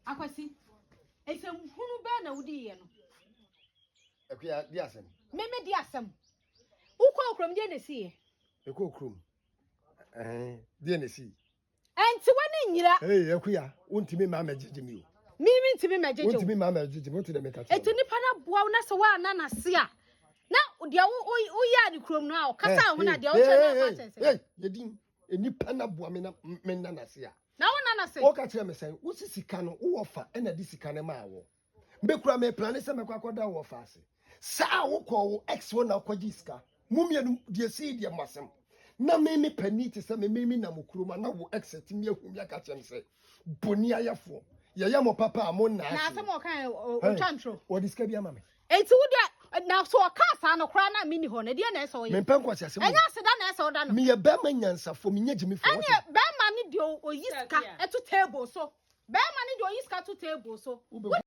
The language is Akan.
Akwasi, nsɛmhunu bɛɛ na wodiiɛ no? Akua, di asɛm. Meme di asɛm. Wokɔɔ kurom deɛ na ɛsiiɛ? Mekɔɔ kurom. Ɛhɛn, deɛ na ɛsii? Ɛnti w'ani nyira. Hey, Akua, wontumi mma mɛgyegye me o. Me mentumi mɛgyegye wo. Wontumi mma mɛgyegye me, wote deɛ meka kyerɛ Ɛnti nipa no aboa wo na sɛ woanna n'ase a, na deɛ woyɛɛ ne kurom no a, ɔkasa wo ho na deɛ wokyerɛ no afa kyerɛ sɛ. Hey, yɛdin, nipa no aboa me na menna n'ase a. Na wonna n'ase. Woka kyerɛ me sɛn, wosi sika no, wowɔ fa ɛna de sika no maa wɔ. Me kura me plane sɛ mɛkɔ akɔda wɔ fa ase. Saa a wokɔɔ wo ex hɔ na wokɔgye sika. Mo mmienu deɛ sii deɛ mo asɛm. Na me me pani te sɛ me me me nam kurom a na wo ex atumi ahu me aka kyerɛ me sɛ boni ayɛfoɔ. Yɛyɛ mo papa a mo nna ase. Na asɛm a ɔka yɛ ɔtwa ntoro. Wɔde sika bi ama me. Enti wo deɛ na so ɔka saa no koraa na menni hɔ no ɛdeɛ na ɛsɛ ɔyɛ. Mempɛ nkwaseasɛm o. Ɛnyɛ aseda na ɛsɛ ɔda no. Meyɛ bɛrima nyansafoɔ menyɛ gyimifoɔ. Ɛneɛ bɛrima ne deɛ ɔyi sika to table so. Bɛrima ne deɛ ɔyi sika to table so.